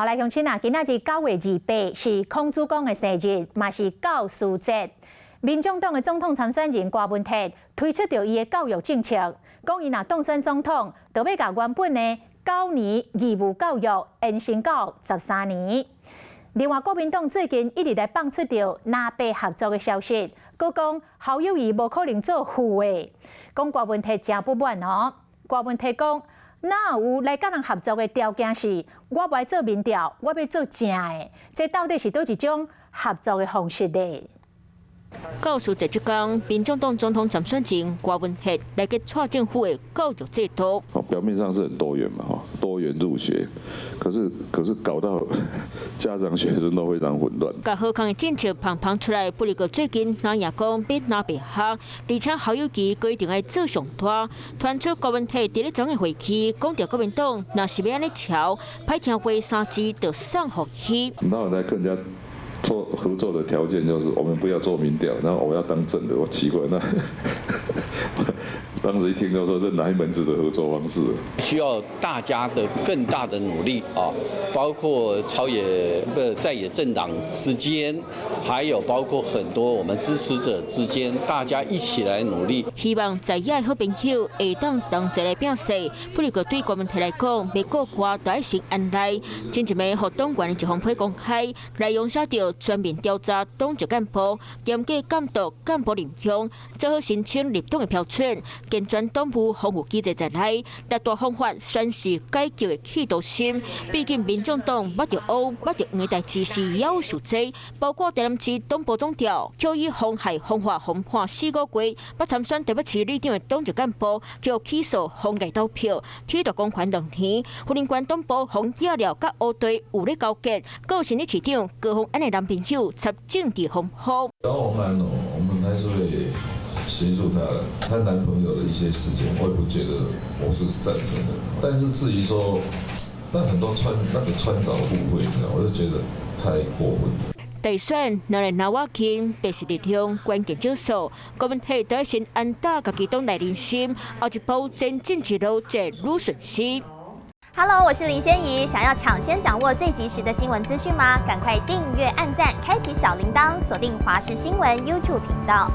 來鄉親啊，今仔日9月28是孔子公的生日，嘛是教師節。民眾黨的總統參選人柯文哲推出著伊的教育政策，講伊若當選總統，就欲共原本的9年義務教育延伸到13年。另外，國民黨最近一直來放出著藍白合作的消息，閣講侯友宜無可能做副的，講柯文哲誠不滿哦。柯文哲講，若有來佮人合作的條件是，我無愛做民調，我欲做正的。這到底是佗一種合作的方式呢？教師節這工，民眾黨總統參選人柯文哲來去蔡政府的教育制度。表面上是很多元嘛，哈，多元入學，可是搞到家長學生都非常混亂。共好康的政策砰砰出來，不過最近哪也講欲藍白合，而且侯友宜規定愛做上大，傳出柯文哲佇咧昨的會期，講著國民黨若是欲按呢吵，歹聽話三字就送予彼。那我來跟人家做合作的條件就是我們不要做民調，然後我要當正的。我奇怪，那當時一聽到說這哪一門子的合作方式？需要大家的更大的努力啊，包括朝野不在野政黨之間，還有包括很多我們支持者之間，大家一起來努力。希望在野的好朋友會當同齊來拼勢，不過對柯文哲來講，欲過關就愛先按捺。前一暝予黨員的一封批公開，內容寫著全面調查黨籍幹部，嚴格監督幹部任用，做好申請入黨的標準，健全黨務防護機制在內，六大方法宣示改革的企圖心。畢竟民眾黨捌著烏捌著黃的代誌是夭壽濟，包括台南市黨部總調，予以妨害風化防判4個月，捌參選台北市里長的黨籍幹部，予起訴妨礙投票，褫奪公權2年。雲林縣黨部予野寮佮烏地有咧勾結，閣有新北市長高虹安的男朋友插政治風波。高虹安哦，我們還是會協助她的，她男朋友的一些事情，我也不覺得我是贊成的。但是至於說，那很多穿那個穿鑿附會，你知道，我就覺得太過分。大選若來拿我輕，白是力量關鍵少數。柯文哲得先安打家己黨內人心，後一步前進之路會愈順勢。 Hello，我是林仙怡。想要搶先掌握最及時的新聞資訊嗎？趕快訂閱、按讚、開啟小鈴鐺，鎖定華視新聞 YouTube 頻道。